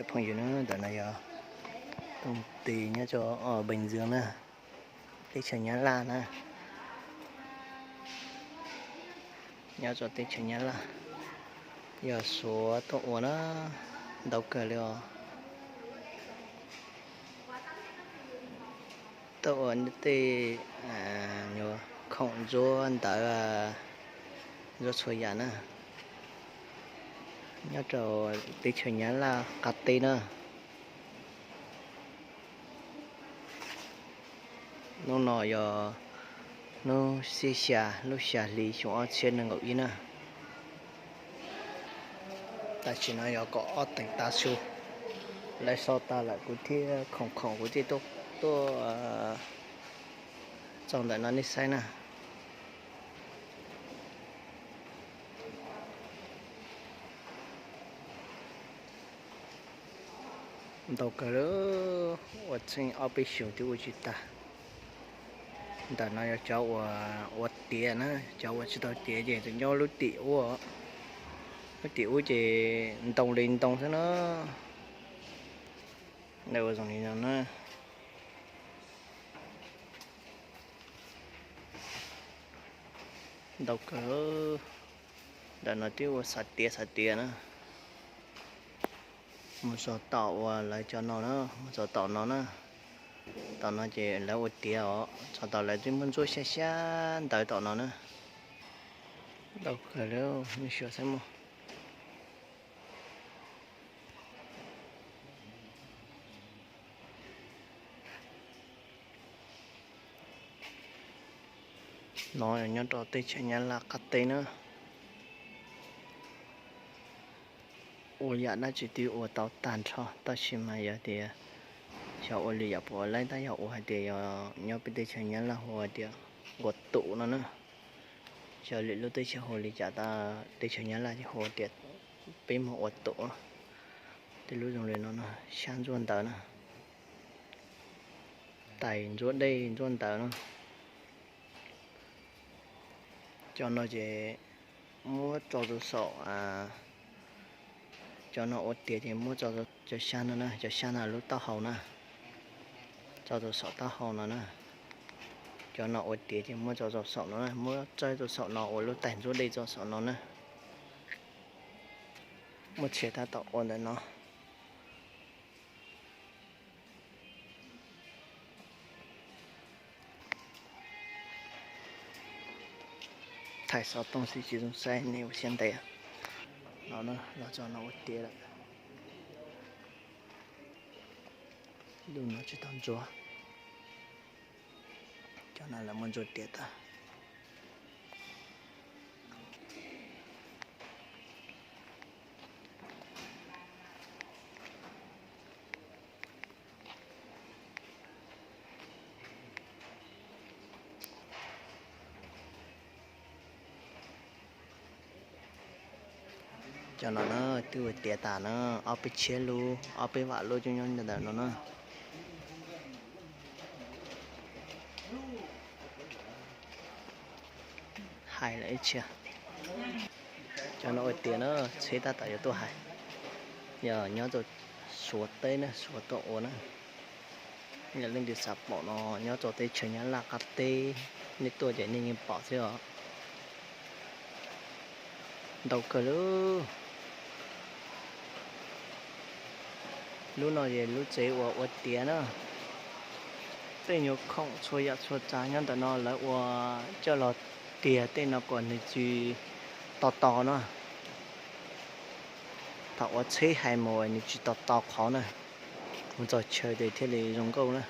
Phooj ywg na, ntawm no yog koom tis nyob rau Bình Dương na, teb chaws Nyab Laj na. Nyob rau teb chaws Nyab Laj, yog Suav tuaj ua na, ntau kawg li os. Tuaj ua tej khoom ntsuab ntawv, ntsuab txhua yam na, nyob rau teb chaws Nyab Laj qab teb na. Hnub no yog hnub xiab xya lub xya hli xyoo ob txhiab nees nkaum ib na. Tam sim no yog kaum ob teev tav su, lawv sau tas lawm kuv thiaj khoom khoom kuv thiaj tuaj txog ntawm no nej saib na. Ntau kawg li, ua txheej ob peb xyoos twb ua tsis tag. Ntawm no yog cov uas ua tiav na, cov uas tsis tau tiav ces tseem nyob lub tim ub, lub tim ub ces ntoo li ntoo xwb na. Ua zoo li no na. Ntau kawg, ntawm no twb ua xav tiav xav tiav na. Mus txog tom uas lawv cov no na, mus txog tom no na. Tom no ces lawv ua tiav os, txog tom lawv twb muab ntsuab xyab xyab ntawv tom no na. Ntau kawg li, nej sim saib mus. No nyob rau teb chaws Nyab Laj qab teb na. Ua yam dab tsi twb ua tau tag nrho, tab sis mas yog tias xyov ua li yam puas ua laib, tab yog ua hais tias yog nyob peb teb chaws Nyab Laj hu hais tias ua tum no na. Xyov lwm lub teb chaws hu li cas, tab teb chaws Nyab Laj ces hu tias peb muag ua tum. Tej lub zoo li no na, xyab ntsuab ntawv na, tais ntsuab dej ntsuab ntawv na. Cov no ces muab tso rau saum, cov no ua tiav ces muab tso, cov xyab no na, cov xyab no lub taub hau na, tso rau saum taub hau no na. Cov no ua tiav ces muab tso rau saum no na, muab tso rau saum no ua lub tais ntsuab dej rau saum no na. Muab txhia tab tom ua ntawm no. Thaij xov tooj xwb tsis zoo saib, nej ua siab ntev. No na, los txog no ua tiav lawm. Lub no tsis tau ntsuab. Cov no lawv muab ntsuab tiav tag. Cov no na, twb ua tiav tas na, ob peb txhiab lub, ob peb vam lub coob nyob ntawm no na. Hais lawm ib txhia. Cov no ua tiav na, tsheb tab tom yuav tuaj hais. Yog nyob rau Suav teb na, Suav tuaj ua na. Yog leej twg xav pom no, nyob rau teb chaws Nyab Laj qab teb, nej tuaj ces nej yeej pom xwb os. Ntau kawg li. Lub no ces lub tsev uas ua tiav na. Tej nyuag khoom txhua yam txhua tsav nyob ntawm no lawv ua coj los tiag tej no kom nws tsis to to na. Thaum ua tsheb hais mus nws tsis to to qhov na. Mus txog chaw ces thiaj li zoo nkauj na.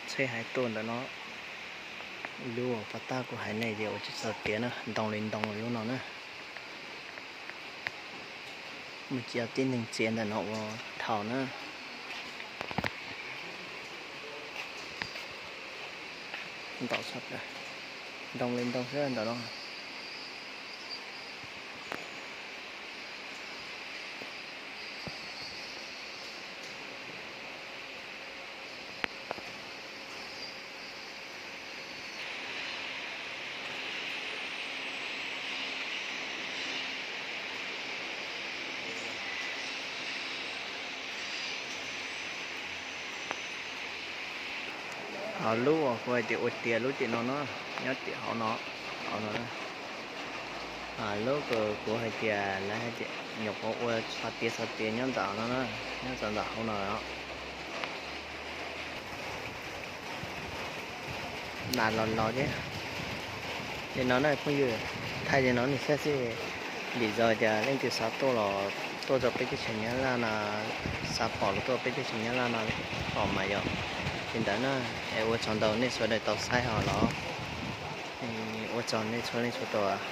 Tsheb hais tuaj ntawm no, lub uas pov tag kuv hais nej ces ua tsis txog tiav na, ntoo li ntoo lub no na. Mus cia tib neeg txiav ntawm no ua dhau na. Ntoo li ntoo xwb ntawm no. Hauv lub uas kuv hais tias ua tiav lub tim no na, nyob tim hauv no, hauv no. Lub uas kuv hais tias lawv hais tias nyuam qhuav ua txhos tiav txhos tiav nyob ntawm no, nyob ntawm hauv no. Nas los los thiab. Li no na phooj ywg, thaij li no nej saib xwb, vim yog tias leej twg xav tuaj los tuaj rau peb teb chaws Nyab Laj no, xav pom los tuaj peb teb chaws Nyab Laj no pom mas yog li ntawd na. Es ua tsaug ntau nej sawv daws tau saib ho los, ua tsaug nej txhua leej txhua tus.